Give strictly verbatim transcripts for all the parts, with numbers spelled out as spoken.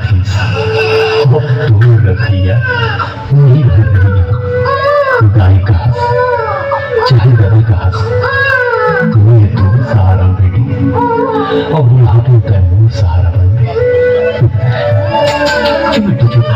अब तोर रखइया, नी भूलही। दाई कहस, चाहे ददा कहस, तू ये तोर सहारा बेटी। अब बुढ़ापे तक मोर सहारा बन गए। चुप, चुप, चुप।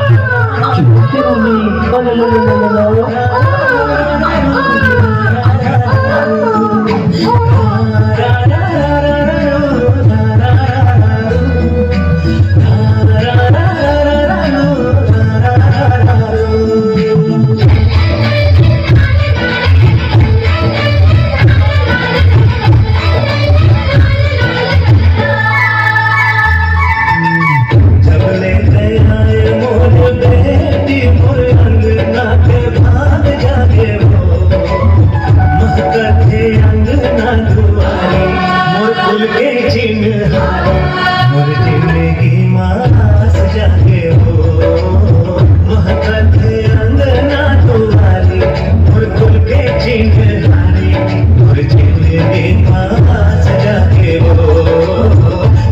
जब ले गए आए मोर बेटी, मोर अंगना के भाग जागे हो। महकथे अंगना दुआरी, मोर कुल के चिन्हारी, मोर जिंदगी मा आस जागे हो। महकथे अंगना दुआरी, मोर कुल के चिन्हारी, मोर जिंदगी मा आस जागे हो।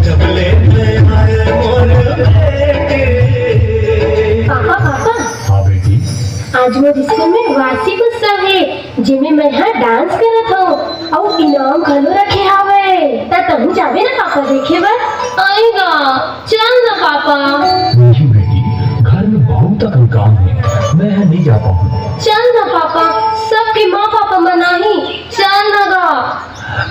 जब ले मैं आए मोर बेटी। Papa, papa. हाँ बेटी। आज मोर स्कूल में वार्षिक उत्सव हे, जेमे मैं ह डांस करत हव अउ इनाम घलो रखे हावय। त तहूँ जाबे ना पापा देखे बर? अई गा, चल ना पापा। नहीं बेटी, घर में बहुत अकन काम हे, मैं ह नहीं जा पाऊँ। चल ना पापा, सबके माँ पापा मन आही, चल ना गा।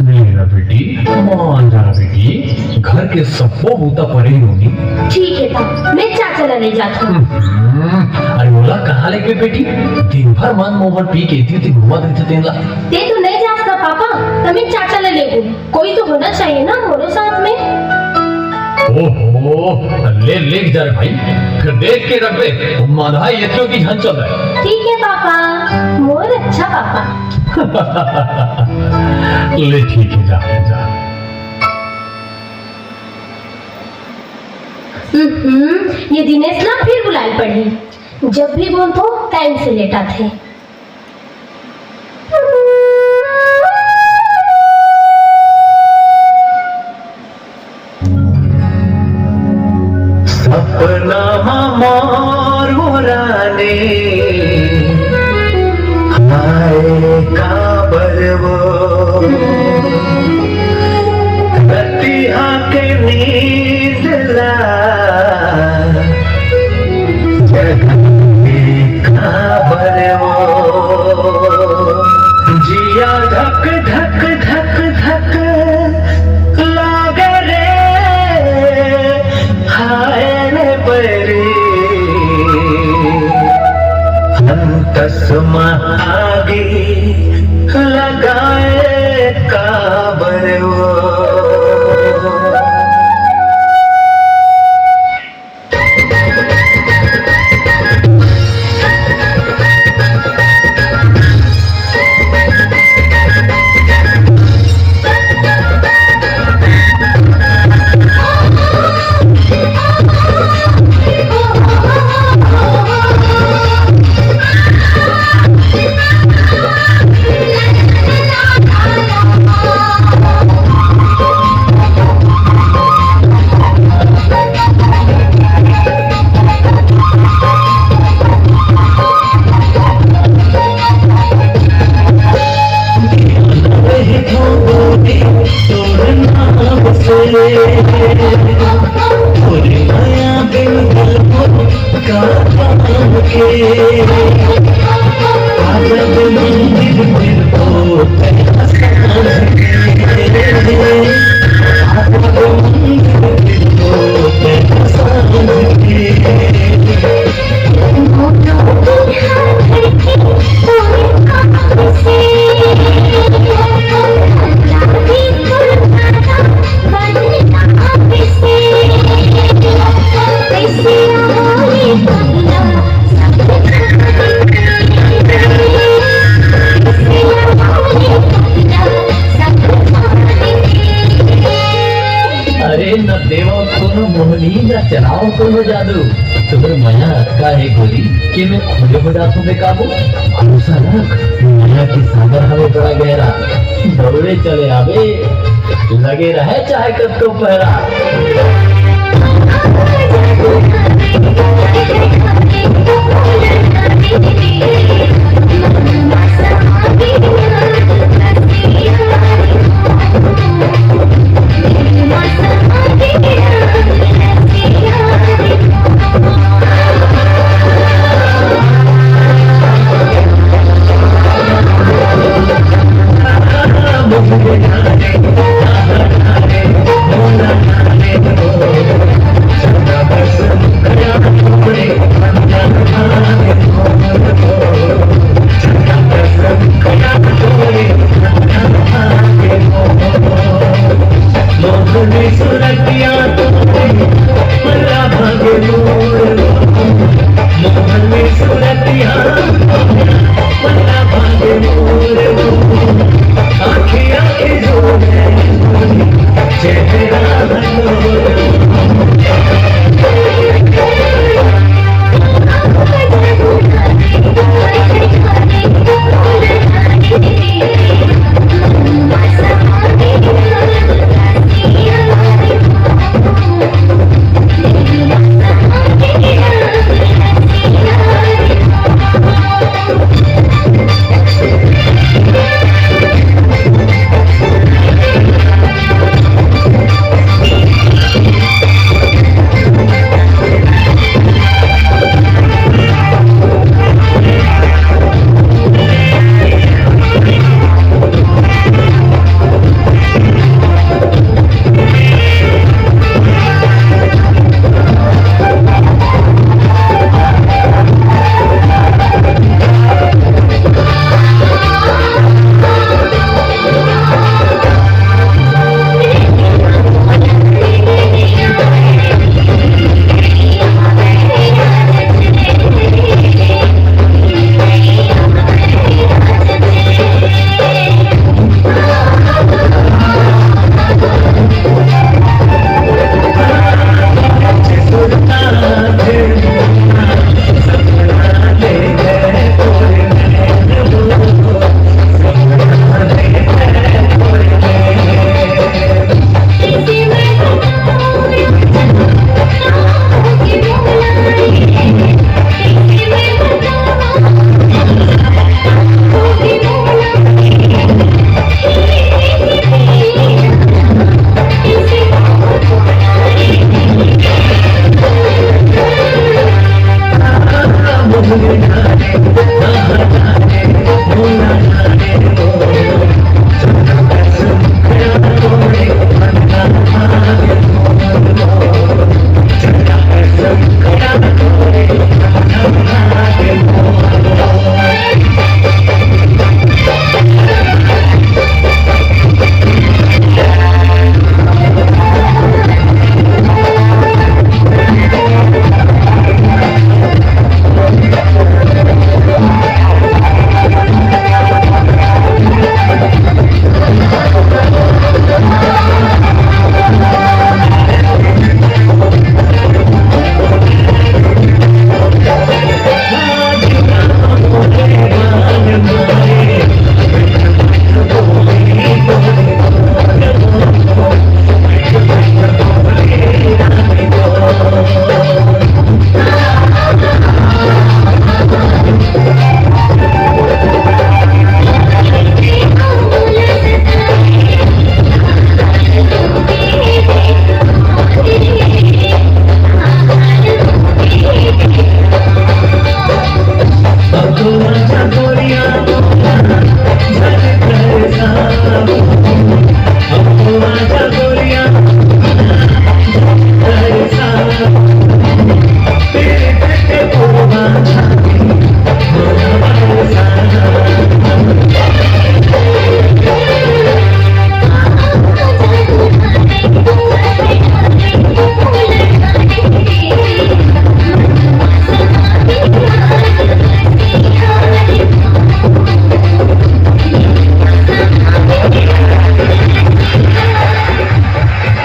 नहीं ना बेटी, मान जा ना बेटी, घर के सब्बो बूता परे ही होही। ठीक हे त, मैं चाचा ला ले जात हूँ। हम्म, अरे ओला कहाँ लेगे बेटी? दिन भर मन मोहन पी के एती ओती घूमत रहिथे तेन ला। ते तो नहीं जास ना पापा, त मैं चाचा ला लेगहूँ। कोई तो होना चाहिए ना मोरो साथ में। ओहो, ले, ले जा रे भाई, फिर देख के रखबे, माधई एती ओती झन चल रहे। ठीक हे पापा, मोर अच्छा पापा। ले ठीक हे, जा, जा। हम्म, ये दिनेश ला फिर बुलाए ल पड़ही। जब भी बोलथों, time से late आथे। सपना मा मोर वो रानी, हाय काबर वो रतिहा के नींद ला जगाए काबर वो। जिया धक धक धक धक लागे रे, हाय रे परी, अंतस मा आगी लगाए काबर वो। अरे न देवव कोनो मोहनी, न चलावव कोनो जादू। तोर मया अतका हे गोरी कि मैं खुले हो जाथों बेकाबू। भरोसा रख, मया के सागर हवे बड़ा गहरा। दौड़े चले आबे, लगे रहे चाहे कतको पहरा।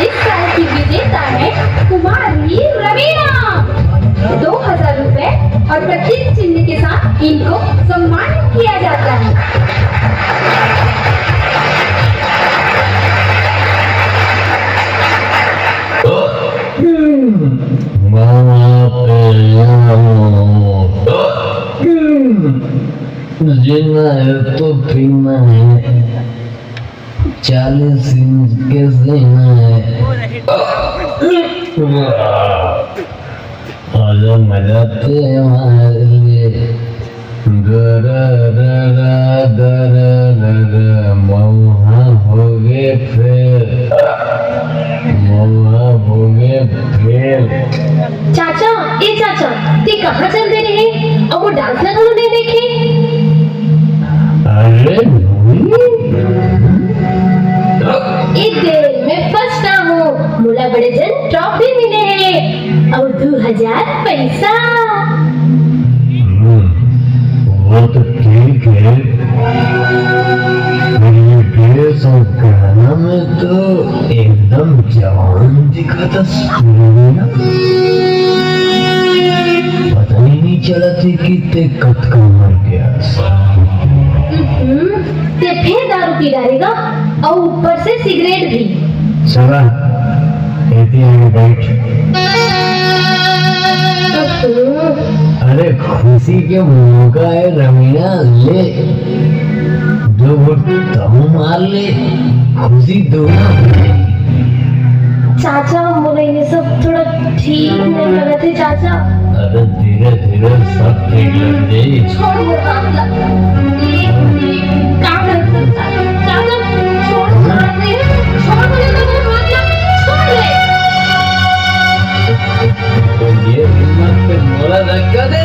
इस साल की विजेता है कुमारी रवीना। दो हजार रुपए और प्रतीक चिन्ह के साथ इनको सम्मानित किया जाता है। जीना है तो पीना है, चालीस इंच के सीना है। आजा मजा ते मार ले। दरा दरा दरा दरा, मौहा हो गए फेल, मौहा हो गए फेल। चाचा, ए चाचा, ते कहाँ चल दे रहे? अउ वो डांस ला घलो नहीं देखे? अरे, ए दे, मैं फर्स्ट आऊँ, मोला बड़े जन ट्रॉफी मिले हे, अउ दू हजार पैसा। हम्म, वो तो ठीक है, पर ये ड्रेस और गहना में तो एकदम जवान दिखत हस, पता ही नहीं चलत हे कि ते कतका उमर के हस। हम्म, ते फेर दारू पी डारेगा अउ ऊपर से सिगरेट भी। चला, एती आगे बैठ। हम्म। अरे, खुशी के मौका है रमीना, ले दो घूंट तहूँ मार ले, खुशी दोनों हो जाई। चाचा, मोला ये सब थोड़ा ठीक नहीं लगत हे चाचा। अरे धीरे धीरे सब ठीक लग जाई। छोड़ मोर हाथ ला। देख, देख, का करत हस चाचा? चाचा, छोड़ मोर हाथ ला। छोड़ मोर हाथ ला। छोड़ ले। तो ये हिम्मत पे मोला धक्का दे।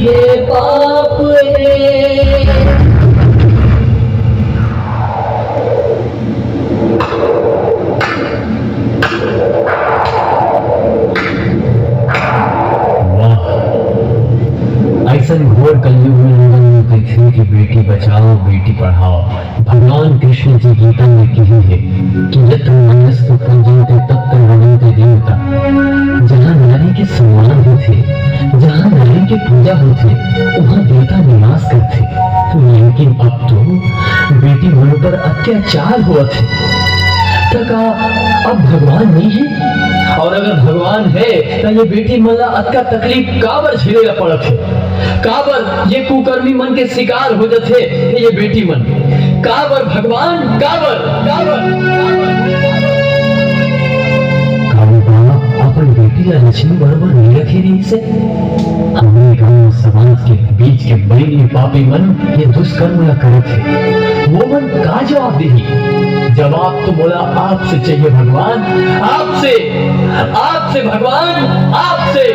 ये पाप है। वाह, अइसन घोर कलयुग में लोगन मन कहिथे कि बेटी बचाओ, बेटी पढ़ाओ। भगवान कृष्ण जी गीता में कहे हे कि यत्र नार्यस्तु पूज्यन्ते तत्र रमन्ते देवता। जहाँ नारी के सम्मान होथे, जहाँ नारी के पूजा होथे, वहाँ देवता निवास करथे। लेकिन अब तो बेटी मन पर अत्याचार होवत हे। त का अब भगवान नहीं हे? और अगर भगवान हे, त ये बेटी मन ला अतका तकलीफ काबर झेले ला पड़त हे? काबर ये कुकर्मी मन के शिकार हो जथे ये बेटी मन? काबर भगवान, काबर, काबर, काबर? काबर बाप अपन बेटी ला लक्ष्मी बरोबर नइ रखे रहिस हे? हमरे गांव समाज के बीच के बइरी पापी मन ये दुष्कर्म ला करत हे, वो मन का जवाब देही? जवाब तो मोला आपसे चाहिए भगवान, आपसे, आपसे भगवान, आपसे।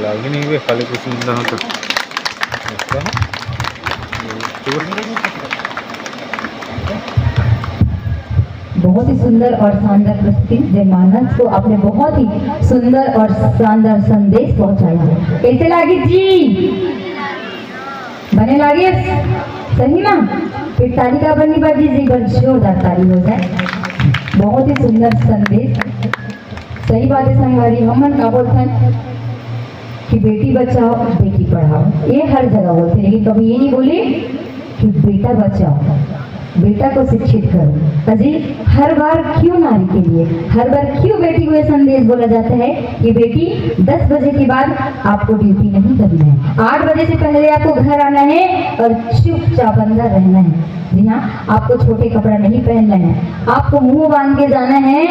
लागे नहीं बे, खाली कुछ मिलना हो तो। बहुत ही सुंदर और शानदार प्रस्तुति। जय मानस को आपने बहुत ही सुंदर और शानदार संदेश पहुंचाया। कैसे लागे जी? बने लागे? सही ना? फिर ताली का बनी बाजी जी, बस जोरदार ताली हो जाए। बहुत ही सुंदर संदेश। सही बात है संगवारी, हमन का बोलथन कि बेटी बचाओ, बेटी पढ़ाओ, ये हर जगह बोलते, लेकिन कभी ये नहीं बोले कि बेटा बचाओ, बेटा को शिक्षित करो। अजी, हर बार क्यों नारी के लिए, हर बार क्यों बेटी को ये संदेश बोला जाता है कि बेटी, दस बजे के बाद आपको ड्यूटी नहीं करना है, आठ बजे से पहले आपको घर आना है और चुपचाप अंदर रहना है। जी हाँ, आपको छोटे कपड़ा नहीं पहनना है, आपको मुंह बांध के जाना है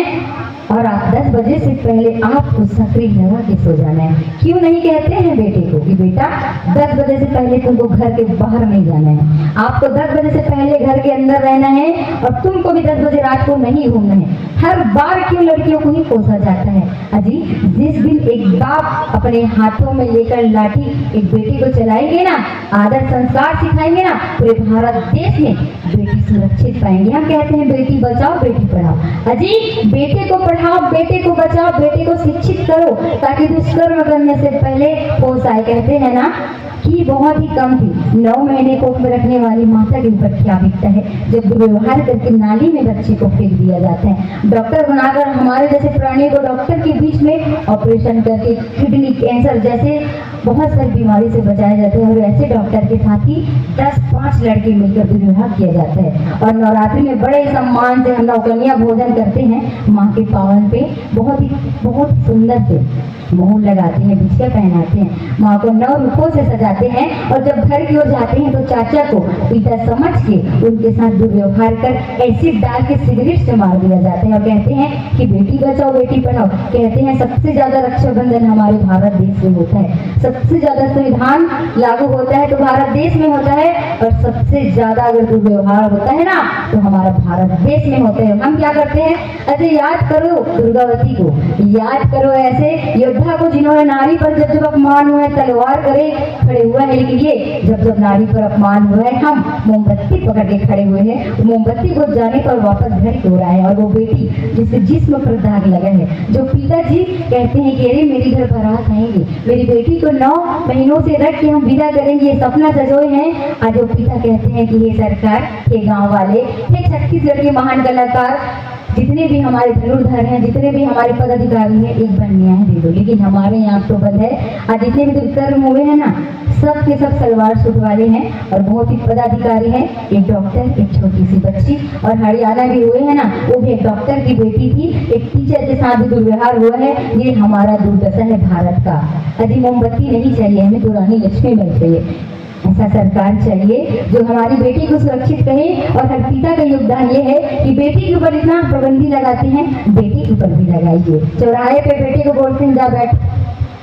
और आप दस बजे से पहले आपको सकरी लगा के सो जाना है। क्यों नहीं कहते हैं बेटे को कि बेटा, दस बजे से पहले तुमको घर के बाहर नहीं जाना है, आपको दस बजे से पहले घर के अंदर रहना है और तुमको भी दस बजे रात को नहीं घूमना है? हर बार क्यों लड़कियों को ही कोसा जाता है? अजी, जिस दिन एक बाप अपने हाथों में लेकर लाठी एक बेटी को चलाएंगे ना, आदर संस्कार सिखाएंगे ना, पूरे भारत देश में बेटी सुरक्षित पाएंगे। हम कहते हैं बेटी बचाओ बेटी पढ़ाओ। अजी, बेटे को पढ़ाओ, बेटे को बचाओ, बेटे को शिक्षित करो, ताकि दुष्कर्म करने से पहले होश आए। कहते हैं ना कि बहुत ही कम थी नौ महीने कोख में रखने वाली माता के ऊपर क्या बीतता है, जब दुर्व्यवहार करके नाली में बच्चे को फेंक दिया जाता है। डॉक्टर बनाकर हमारे जैसे प्राणियों को डॉक्टर के बीच में ऑपरेशन करके किडनी कैंसर जैसे बहुत सारी बीमारी से बचाया जाता है, और ऐसे डॉक्टर के साथ ही दस पांच लड़के मिलकर दुर्व्यवहार किया जाता है। और नवरात्रि में बड़े सम्मान से हम नवकन्या भोजन करते हैं माँ के पावन पे, बहुत ही, बहुत सुंदर से मोहर लगाते हैं, बिछिया पहनाते हैं, माँ को नौ रूपों से सजाते हैं, और जब घर की ओर जाते हैं तो चाचा को पिता समझ के उनके साथ दुर्व्यवहार कर एसिड डाल के सिगरेट से मार दिया जाता है। और कहते हैं कि बेटी बचाओ बेटी पढ़ाओ। कहते हैं सबसे ज्यादा रक्षाबंधन हमारे भारत देश में होता है, सबसे ज्यादा संविधान लागू होता है तो भारत देश में होता है, और सबसे ज्यादा अगर दुर्व्यवहार होता है ना, तो हमारा भारत देश में होता है। हम क्या करते हैं? अरे याद करो दुर्गावती को, याद करो ऐसे योद्धा को जिन्होंने नारी पर जब जब अपमान हुआ है तलवार करे खड़े हुआ है, लेकिन ये जब जब नारी पर अपमान हुआ है हम मोमबत्ती पकड़ के खड़े हुए हैं। मोमबत्ती बुझ जाने पर वापस घर की ओर आए, और वो बेटी जिसके जिस्म पर दाग लगा है, जो पिताजी कहते हैं कि अरे मेरी घर बारात आएंगे, मेरी बेटी को नौ महीनों से रख के हम विदा करेंगे, ये सपना सजोए हैं। आज वो पिता कहते हैं कि ये सरकार, हे गांव वाले, हे छत्तीसगढ़ के महान कलाकार, जितने भी हमारे धनुर्धर हैं, जितने भी हमारे पदाधिकारी हैं, एक बार न्याय दे दो। लेकिन हमारे यहाँ तो बंद है। आज जितने भी दुष्कर्म हुए हैं ना, सब के सब सलवार सूट वाले हैं और बहुत ही पदाधिकारी हैं। एक डॉक्टर, एक छोटी सी बच्ची, और हरियाणा भी हुए हैं ना, वो भी एक डॉक्टर की बेटी थी, एक टीचर के साथ भी दुर्व्यवहार हुआ है। ये हमारा दुर्दशा है भारत का। अजी मोमबत्ती नहीं चाहिए हमें, तो रानी लक्ष्मीबाई चाहिए। ऐसा सरकार चाहिए जो हमारी बेटी को सुरक्षित कहे। और हर पिता का योगदान ये है कि बेटी के ऊपर जितना पाबंदी लगाते हैं, बेटी के ऊपर भी लगाइए। चौराहे पे बेटी को बोलते हैं जा बैठ,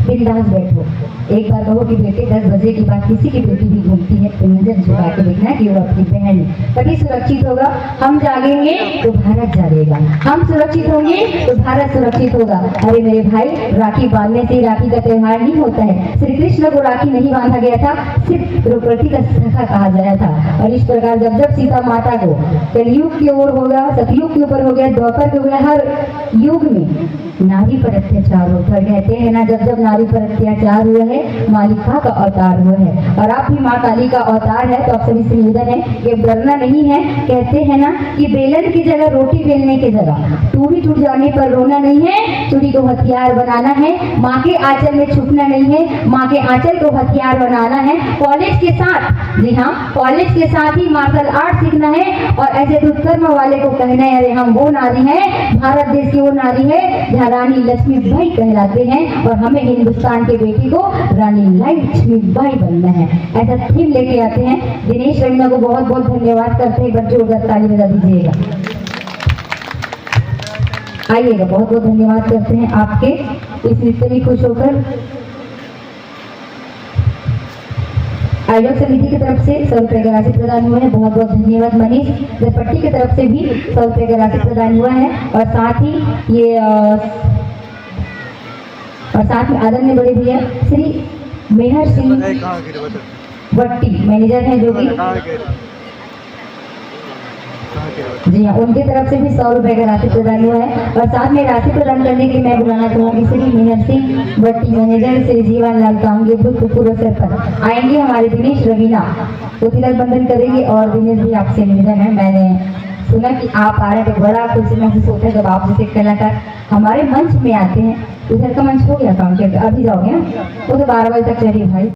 बिंदास बैठो। एक बार कहो कि बेटे, दस बजे के बाद किसी की बेटी भी घूमती है तो नजर झुका के देखना कि वो आपकी बहन है। तभी सुरक्षित होगा। हम जागेंगे तो भारत जागेगा, हम सुरक्षित होंगे तो भारत सुरक्षित होगा। अरे मेरे भाई, राखी बांधने से राखी का त्योहार नहीं होता है। श्री कृष्ण को राखी नहीं बांधा गया था, सिर्फ द्रौपदी का सखा कहा गया था। और इस प्रकार जब जब सीता माता को कलयुग की ओर होगा, सतयुग के ऊपर हो गया, द्वापर के हो गया, हर युग में नारी पर अत्याचार होता है। कहते हैं ना, जब जब नारी पर अत्याचार हुआ है, माँ कालिका का अवतार हुआ है। और आप भी माँ काली का अवतार है, तो आप सभी से निवेदन है कि अब डरना नहीं है। कहते हैं ना कि बेलन की जगह, रोटी बेलने की जगह, टूरी टूट जाने पर रोना नहीं है, टूरी को हथियार बनाना है। माँ के आंचल में छुपना नहीं है, माँ के आंचल को हथियार बनाना है। कॉलेज के साथ, जी हाँ, कॉलेज के साथ ही मार्शल आर्ट सीखना है। और ऐसे दुष्कर्म वाले को कहना है, अरे हम वो नारी हैं, भारत देश की वो नारी है जहाँ रानी लक्ष्मीबाई कहलाते हैं, और हमें हिंदुस्तान के बेटी को रानी लक्ष्मीबाई बनना है। ऐसा थीम लेके आते हैं। दिनेश रवीना को बहुत बहुत धन्यवाद करते हैं, एक बार जोरदार ताली बजा दीजिएगा। आइएगा, बहुत बहुत धन्यवाद करते हैं आपके इस नृत्य में खुश होकर। आयोजक समिति की तरफ से सौ रुपए का राशि प्रदान हुआ है। बहुत बहुत धन्यवाद मनीष। जरपट्टी की तरफ से भी सौ रुपए का राशि प्रदान हुआ है। और साथ ही ये अ, और साथ में आदरणीय बड़े भैया श्री मेहर सिंह वट्टी मैनेजर हैं जो कि, जी हाँ, उनकी तरफ से भी सौ रुपए का राशि प्रदान हुआ है। और साथ में राशि प्रदान करने के लिए मैं बुलाना चाहूंगी श्री मेहर सिंह वट्टी मैनेजर, श्री जीवन लाल कांगे भूतपूर्व सरपंच आएंगे, हमारे दिनेश रवीना को तिलक बंधन करेंगे। और दिनेश भी, आपसे निवेदन है, मैंने सुना कि आप आ रहे हैं तो बड़ा खुशी महसूस होता है जब आप जैसे कलाकार हमारे मंच में आते हैं। इधर का मंच हो गया काम, क्या अभी जाओगे? वो तो बारह बजे तक चलिए भाई।